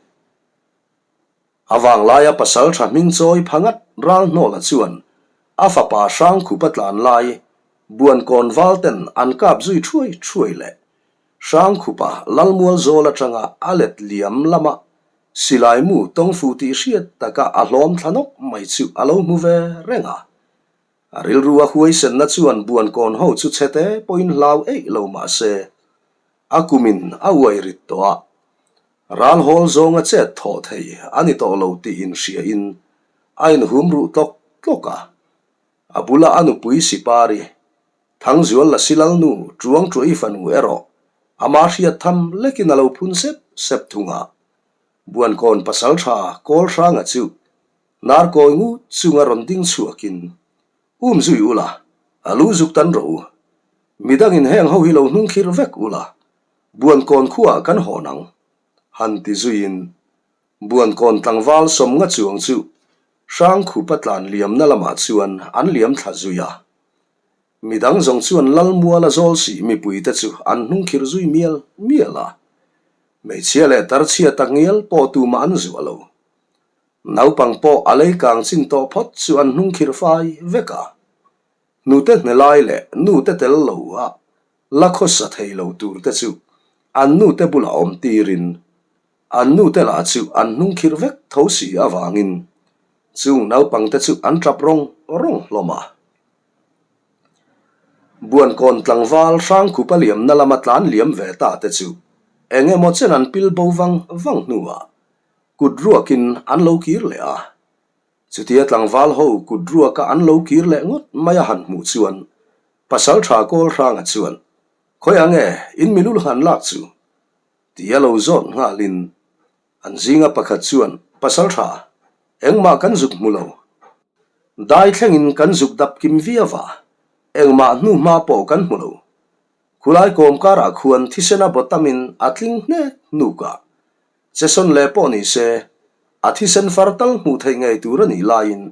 A vanglaia pasal tha hming chawi pha ngat Ralhnawla chuan a fapa Hrangkhupa tlan lai Buankawn valten an kap zui thuai thuai leh Hrangkhupa Lalmual zawl atanga a let liam lama silai mu tawngfu tih hriat taka a hlawm thla nawk mai chu a lo hmu ve reng a. A rilru a huaisenna chuan Buankawn ho chu chhete pawhin hlau eih lo mah se, a kumin a uai rit tawh a. Ral hawl zawnga chet thawh thei a ni tawh lo tih inhriain a inhum ruh tlawk tlawk a. A bula a nupui Sipari, Thangzual Lasilalnu Tuangtuaii fanu erawh ama hriat tham lekin a lo phun sep sep thung a. Buankawn pasaltha Kawlhranga chu Narkawi ngut chunga rawn ding chhuakin, Um zui ula, a lu zuk tan rawh u. Midangin heng ho hi lo hnung khirh vek ula, Buankawn khuaah kan hawn ang, han ti zuiin Buankawn tlangval sawmnga chuang chu Hrangkhupa tlan liamna lamah chuan an liam thla zui a. Midang zawng chuan Lalmuala Zawlsih mipuite chu an hnung khirh zui mial mial a. Hmeichhia leh tarchhia takngial pawh tumah an zuah lo. Naupang pawh a lei kang chin tawh phawt chu an hnung khirh fai vek a. Nute hnelai leh nute tel lo a la khawsa thei lo tur te chu an nute bulah awm tirin an nute lah chu an hnung khirh vek tho si avangin chung naupang te chu an tap rawng rawng hlawm a. Buankawn tlangval Hrangkhupa liamna lama tlan liam ve ta te chu eng emaw chen an pil bo vang vang hnuah Kut ruakin an lo kir leh a. Chutia tlangval ho kut ruaka an lo kir leh ngawt mai a han hmuh chuan Pasal tha Kawlhranga chuan, Khawiah nge in milul han lak chu? Tia lo zawt nghalin an zinga pakhat chuan, Pasal tha, engmah kan zuk hmu lo. Dai thlengin kan zuk dap kim viau a, engmah hnu hma pawh kan hmu lo. Khulai kawm karah khuan thisena bawtamin a tling hnek hnuk a, Chesawn leh pawh ni se, a thisen far tal hmuh theih ngei tur a nih laiin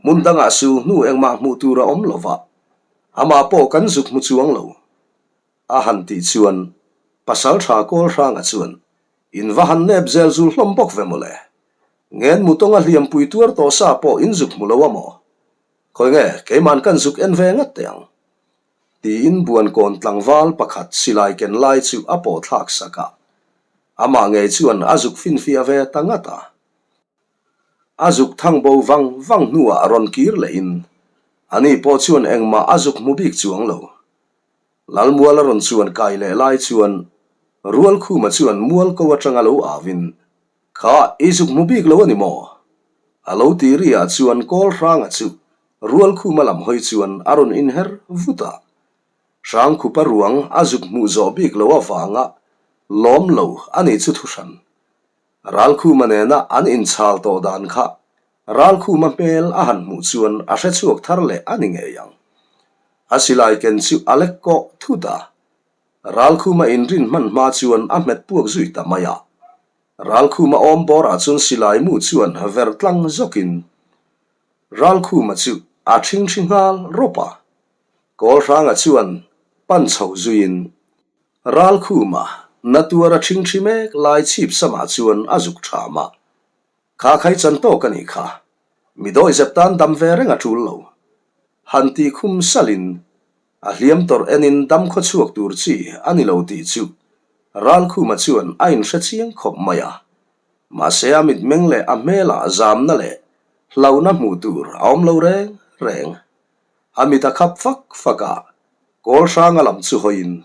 hmun dangah sul hnu engmah hmuh tur a awm lo va, amah pawh kan zuk hmu chuang lo. A han tih chuan Pasaltha Kawlhranga chuan, In va han nep zel zul hlawm bawk ve mawle. Ngen mutawnga hliampui tuar tawh sa pawh in zuk hmu lo a maw? Khawi nge keiman kan zuk en ve ngat teh ang. Tiin Buankawn tlangval pakhat silai ken lai chu a pawh thlak sak a. Amah ngei chuan a zuk finfiah ve ta ngat a. A zuk thang bo vang vang hnuah rawn kir lehin ani pawh chuan engmah a zuk hmu bik chuang lo. Lalmuala rawn chuan kai leh lai chuan. Rualkhuma chuan mual ko atanga lo auin, Kha, i zuk hmu bik lo a ni maw? A lo ti ri ah chuan Kawlhranga chu Rualkhuma lam hawi chuan a rawn inher vut a. Hrangkhupa ruang a zuk hmuh zawh bik lo avanga lawm lo a nih chu thuhran. Ralkhuma nena an inchhal tawh dan kha Ralkhuma hmel a han hmuh chuan a hre chhuak thar leh a ni ngei ang. A silai ken chu a lek kawh thut a, Ralkhuma inrin hman hma chuan a hmet puak zui ta mai a. Ralkhuma awm bawrah chuan silai mu chuan ver tlang zawkin Ralkhuma chu a ṭhingṭhi nghal rawp a. Kawlhranga chuan pan chho zuiin Ralkhuma na tuar a ṭhingṭhi mek lai chhip samah chuan a zuk ṭham a. Kha khai chan tawk a nih kha. Mi dawi zep tan dam ve reng a ṭul lo. Han ti khum salin a hliam tawrh enin dam khaw chhuak tur chi a ni lo tih chu Ralkhuma chuan a inhre chiang khawp mai a. Mahse a mitmeng leh a hmelah zamna leh hlauhna hmuh tur a awm lo reng reng. A mit a khap fak fak a, Kawlhranga lam chu hawiin,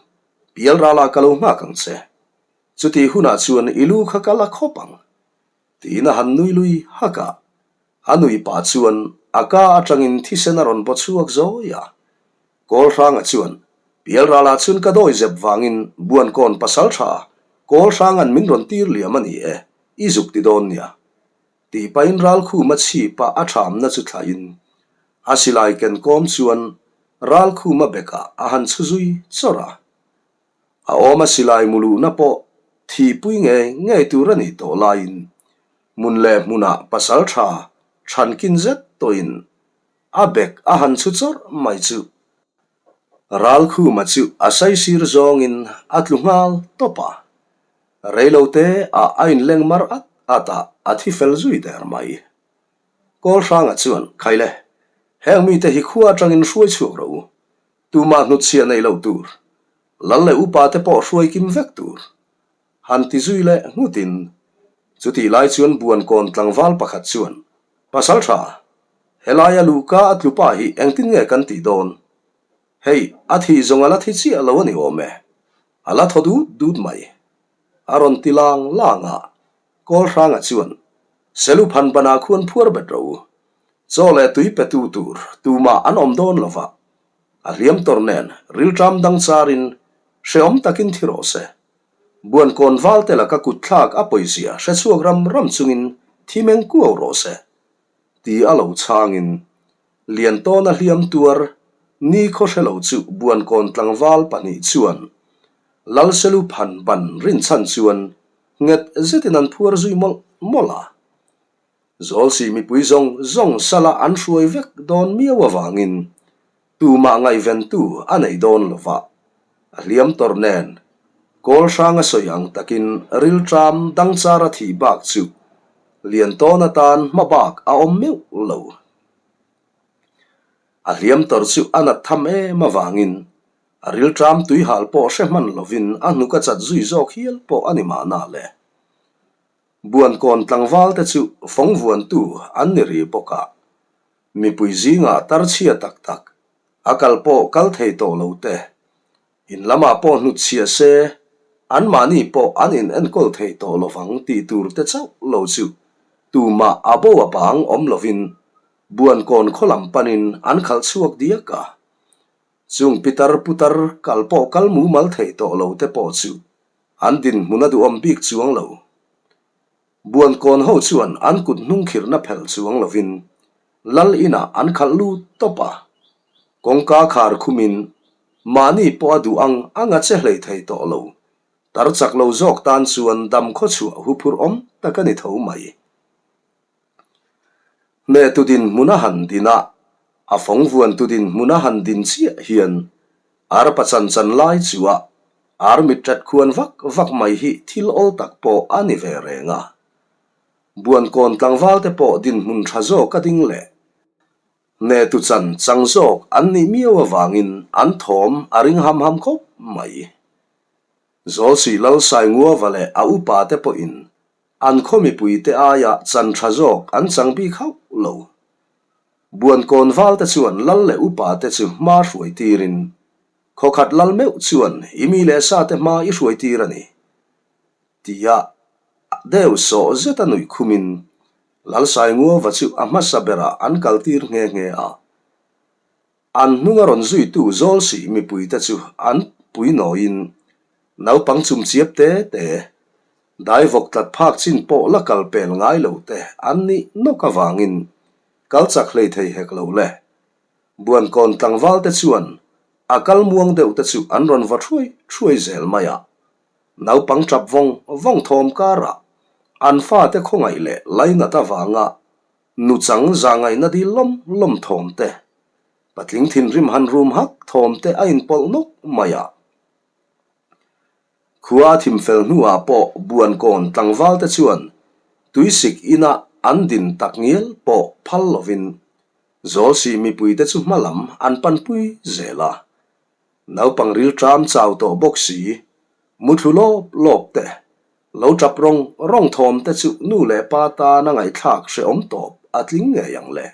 Pialralah ka lo nghak ang che. Chutih hunah chuan i lu kha ka la khawp ang, tiin a han nui lui hak a. A nui pah chuan a ka atangin thisen a rawn baw chhuak zawi a. Kawlhranga chuan, Pialralah chuan ka dawi zep vangin Buankawn pasal tha Kawlhranga'n min rawn tir liam a ni e, i zuk ti dawn nia. Tih pahin Ralkhuma chhipa a thamna chu thlahin a silai ken kawm chuan Ralkhuma bekah a han chhu zui chawrh a. A awm a silai muluhna pawh thihpui ngei ngei tur a nih tawh laiin hmun leh hmunah pasal tha thankin zet tawhin a bek a han chhu chawrh mai chu Ralkhuma chu a saisir zawngin a tlu nghal tawp a, reilote ah a inleng mar at at a, a thi fel zui der mai. Kawlhranga chuan, Khaile, heng mite hi khua atangin hruai chhuak rawh u, Tumah hnutchhiah nei lo tur, lal leh upa te pawh hruai kim vek tur. Han ti zui leh nghutin, chutih lai chuan Buankawn tlangval pakhat chuan, Pasal tha, helaia luhka a tlu pa hi engtin nge kan tih dawn? Hei, a thih zawng a la thi chiah lo a ni awm e, a la thaw dut dut mai. A rawn ti lang lang a, Kawlhranga chuan, Selu phan banah khuan phuar bet rawh u. Chaw leh tui petu tur tumah an awm dawn lo va, a hliam tawr nen rilṭam dang charin hrehawm takin thi rawh se. Buankawn valte laka kutthlak a pawizia hrechhuak ram ram chungin thi meng kuau rawh se, ti a lo chhangin Liantawna hliam tuar ni khaw hre lo chu Buankawn tlangval pahnih chuan Lalselu phan ban rinchhan chuan nghet zetin an phuar zui mawlh mawlh a. Zawlsi mipui zawng zawng sala an hruai vek dawn miau avangin tumah ngaihventu a nei dawn lo va, a hliam tawrh nen kawl hrang a sawi ang takin rilṭam dangchar a thih bak chu Liantawn atan hma bak a awm meuh lo. A hliam tawrh chu a nat tham em avangin a rilṭam tuihal pawh hre hman lovin a hnuk a chat zui zawk hial pawh a ni mahna le. Buankawn tlangval te chu fawng vuantu an ni rih bawk a, mipui zingah tarchhia tak tak, a kal pawh kal thei tawh lo te, in lamah pawh hnutchhia se anmahni pawh an in enkawl thei tawh lovang tih tur te chauh lo chu tumah a bo a bang awm lovin Buankawn khaw lam panin an khalh chhuak diak a. Chung pitar putar kal pawh kal mumal thei tawh lo te pawh chu An dinhmun a duhawm bik chuang lo. Buankawn ho chuan an kut hnungkhirhna phelh chuang lovin Lal inah an khalh lut tawp a. Kawngka khar khumin mahni pawh a duh ang ang a che hlei thei tawh lo. Tar chak lo zawk tan chuan dam khawchhuah huphurh awm tak a ni tho mai. Hnehtu dinhmun a han din a, a fawng vuantu dinhmun a han din chiah hian arpa chan chan lai chu a ar mit tat khuan vak vak mai hi thil awl tak pawh a ni ve reng a. Buankawn tlangval te pawh dinhmun tha zawk a ding leh hnehtu chan chang zawk an nih miau avangin an thawm a ring ham ham khawp mai. Zawlsi Lalsainguava leh a upa te pawhin An khaw mipuite aia chan tha zawk an chang bik hauh lo. Buankawn valte chuan lal leh upate chu hma hruai tirin, Khawkhat lal meuh chuan i mi leh sate hma i hruai tir a ni. Tia deuh sawh zeta nuih khumin Lalsainguava chu a hmasa berah an kaltir nghe nghe a. An hnunga rawn zuitu Zawlsih mipuite chu an pui nawiin naupang chumchiap te te, daivawk tlat phak chin pawh la kal pel ngai lo te an nih nawk avangin kal chak hlei thei hek lo le. Buankawn tlangval te chuan a kal muang deuh te chu an rawn va thuai thuai zel mai a. Naupang tap vawng vawng thawm karah an fate khawngaih leh lainat avanga nuchang zahngaihna dil lawm lawm thawm te, patling thinrim han rum hak thawm te a inpawlh nawk mai a. Khua a thim fel hnuah pawh Buankawn tlangval te chuan tuisik ina an din tak ngial pawh phal lovin Zawlsih mipuite chu hma lam an panpui zel a. Naupang rilṭam chau tawh bawk si, muthlu lawp lawp te, lo ṭap rawng rawng thawm te chu nu leh pa tana ngaihthlak hrehawm tawp a tling ngei ang le.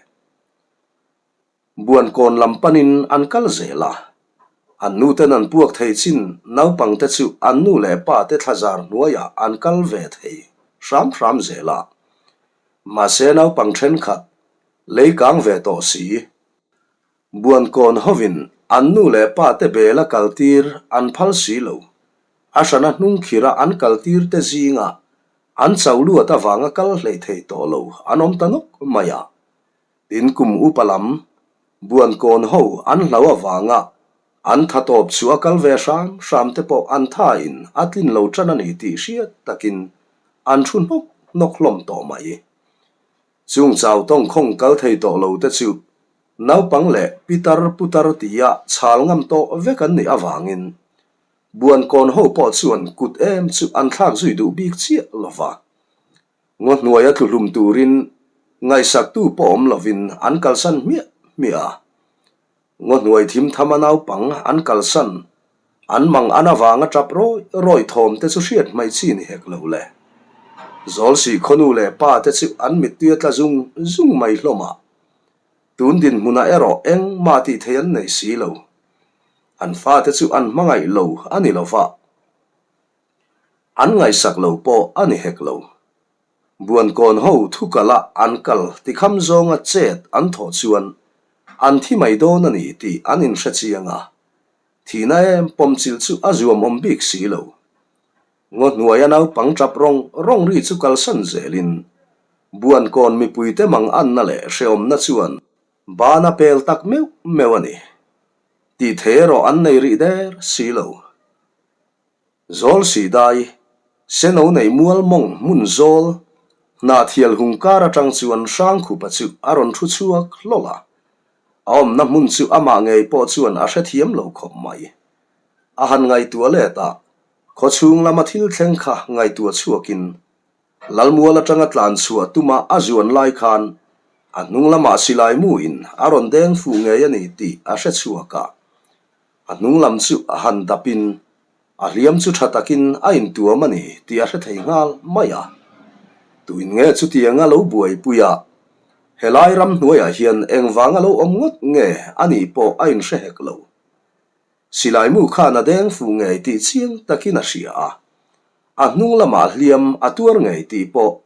Buankawn lam panin an kal zel a, an nuten an puak thei chin naupangte chu an nu leh pa te thlazar hnuaiah an kal ve thei hram hram zel a. Mahse naupang thenkhat lei kang ve tawh si, Buankawn hovin an nu leh pa te bela kaltir an phal si lo. A hrana hnung khira an kaltir te zingah an cho luat avanga kal hleih thei tawh lo an awm ta nawk mai a. Tin kum upa lam Buankawn ho an hlau avanga an tha tawp chu a kal ve hram hram te pawh an tha in a tlin lo tan a ni tih hriat takin an thu hnawk hnawk hlawm tawh mai. Chung chau tawngkhawng kal thei tawh lo te chu naupang leh pitar putar tia chhal ngam tawh vek an nih avangin Buankawn ho pawh chuan kut em chu an thlak zui duh bik chiah lo va. Ngaw hnuaia tlu hlum turin ngaihsaktu pawh awm lovin an kalsan hmiah hmiah a. Ngaw hnuai thim thama naupang an kalsan, an mang an avanga tap rawi rawi thawm te chu hriat hmaih chi ni hek lo le. Zawlsih khawnu leh pa te chu an mittui a tla zung zung mai hlawm a. Tun dinhmunah erawh engmah tih thei an nei si lo. An fate chu an hmangaih lo a ni lo va. An ngaihsak lo pawh a ni hek lo. Buankawn ho thu kala an kal tikham zawnga chet an thawh chuan an thi mai dawn a ni tih an inhre chiang a, thihna em pawmchilh chu a zuam awm bik si lo. Ngaw hnuaia naupang tap rawng rawng ri chu kalsan zelin Buankawn mipuite mang anna leh hrehawmna chuan ban a pel tak meuh meuh a ni. Tih thei erawh an nei rih der si lo. Zawl sih dai, Seno nei mual mawng hmun zawl, Hnahthial hung kar atang chuan Hrangkhupa chu a rawn thu chhuak hlawlh a. A awmna hmun chu amah ngei pawh chuan a hrethiam lo khawp mai. A han ngaihtuah let a, khawchhung lama thil thleng kha ngaihtuah chhuakin Lalmual atanga tlan chhuah tuma a zuan lai khan a hnung lamah silai muin a rawn deng fuh ngei a ni tih a hre chhuak a. A hnung lam chu a han dapin a hliam chu tha takin a intuam a ni tih a hre thei nghal mai a. Tuin nge chutianga lo buaipui a, helai ramhnuaiah hian engvanga lo awm ngawt nge a nih pawh a inhre hek lo. Silai mu khan a deng fuh ngei tih chiang takin a hria a, a hnung lamah hliam a tuar ngei tih pawh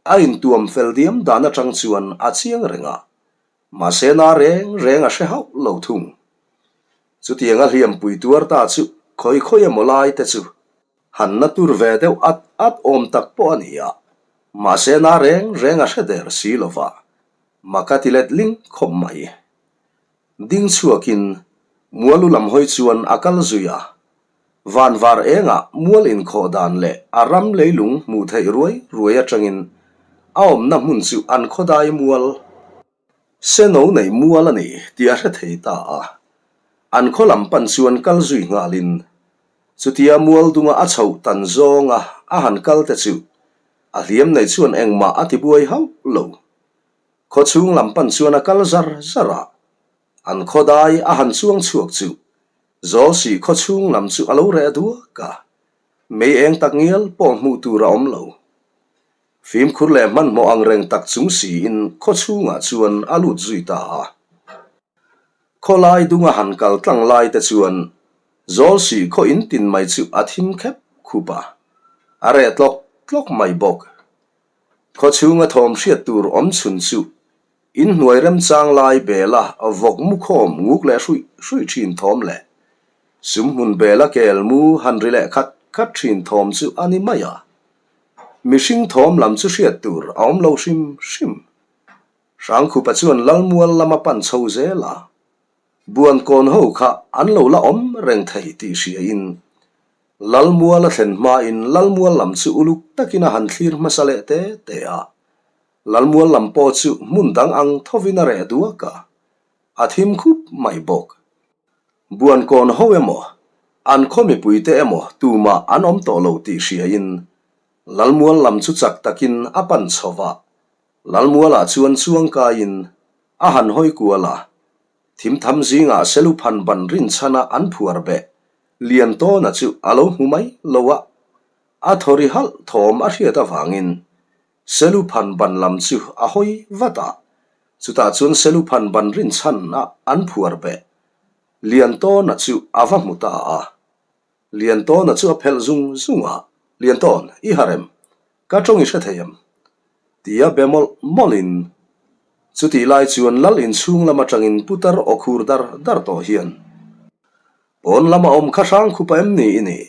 a intuam fel diam dan atang chuan a chiang reng a, mahse na reng reng a hre hauh lo thung. Chutianga hliampui tuar ta chu khawi khawi emaw lai te chu han na tur ve deuh at at awm tak pawh a ni a, mahse na reng reng a hre der si lo va, maka ti let ling khawp mai. Ding chhuakin mualu lam hawi chuan a kal zui a, van var engah mual inkhawh dan leh a ram leilung hmuh theih ruai ruai atangin a awmna hmun chu an khawdai mual, seno nei mual a ni tih a hre thei ta a. An khaw lam pan chuan kal zui nghalin chutia mual dunga a chhoh tan zawnga a han kal te chu a hliam nei chuan engmah a tibuai hauh lo. Khawchhung lam pan chuan a kal zar zar a, an khawdai a han chuang chhuak chu Zawlsih khawchhung lam chu a lo reh duak a, mei eng tak ngial pawh hmuh tur a awm lo. Fimkhur leh hmanhmawh ang reng tak chung siin khawchhungah chuan a lut zui ta a. Khawlai dunga han kal tlang lai te chuan Zawlsih khaw in tin mai chu a thim khep khup a. A reh tlawk tlawk mai bawk. Khawchhunga thawm hriat tur awm chhun chu inhnuai remchang lai bela vawk mu khawm nguk leh hruih hruih thin thawm leh sumhmun bela kel mu han ri leh khat khat thin thawm chu a ni mai a. Mihring thawm lam chu hriat tur a awm lo hrim hrim. Hrangkhupa chuan Lalmual lama pan chho zel a, Buankawn ho kha an lo la awm reng thei tih hriain Lalmual a thlen hmain Lalmual lam chu uluk takin a han thlir hmasa leh te te a. Lalmual lam pawh chu hmun dang ang thovin a reh duak a, a thim khup mai bawk. Buankawn ho emaw, an khaw mipuite emaw tumah an awm tawh lo tih hriain Lalmual lam chu chak takin a pan chho va, Lalmualah chuan chuangkaiin a han hawi kual a, thimtham zingah Seluphan ban rinchhana an phuar beh Liantawna chu a lo hmu mai lo a, a thaw ri halh thawm a hriat avangin Seluphan ban lam chu a hawi vat a, chutah chuan Seluphan ban rinchhana an phuar beh Liantawna chu a va hmu ta a. Liantawna chu a phelh zung zung a, Liantawn, i harh em? Ka tawng i hre thei em? Tia be mawlh mawlhin chutih lai chuan lal inchhung lam atangin putar aw khur dar dar tawh hian, Pawn lama awm kha hrang khupa em ni i nih?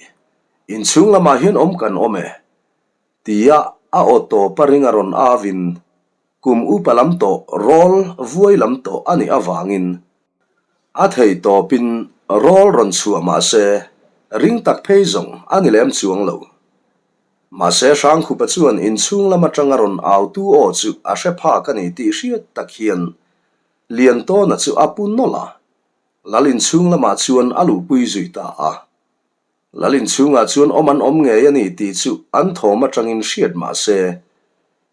Inchhung lamah hian awm kan awm e. Tia a aw tawp a ring a rawn avin kum upa lam tawh rawl vuai lam tawh a nih avangin A thei tawpin rawl rawn chhuah mah se ring tak phei zawng a ni lem chuang lo. Mahse Hrangkhupa chuan inchhung lam atanga rawn autu aw chu a hre phak a ni tih hriat tak hian Liantawna chu a pu nawlh a, Lal inchhung lamah chuan a luhpui zui ta a. Lal inchhungah chuan awm an awm ngei a ni tih chu an thawm atangin hriat mah se,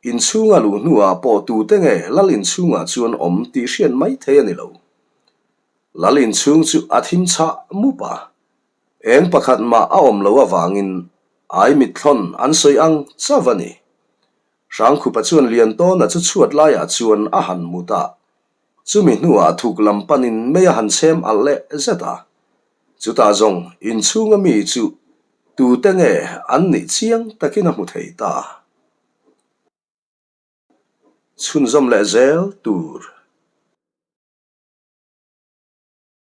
inchhunga luh hnuah pawh tute nge Lal inchhungah chuan awm tih hriat mai thei a ni lo. Lal inchhung chu a thim chhah mup a, eng pakhat mah a awm lo avangin ai mitthlawn an sawi ang chauh a ni. Hrangkhupa chuan Liantawna chu chhuat laiah chuan a han mut a, Chumi hnuah thuk lam panin mei a han chhem alh leh zet a. Chutah zawng inchhunga mi chu tute nge an nih chiang takin a hmu thei ta. Chhunzawm leh zel tur.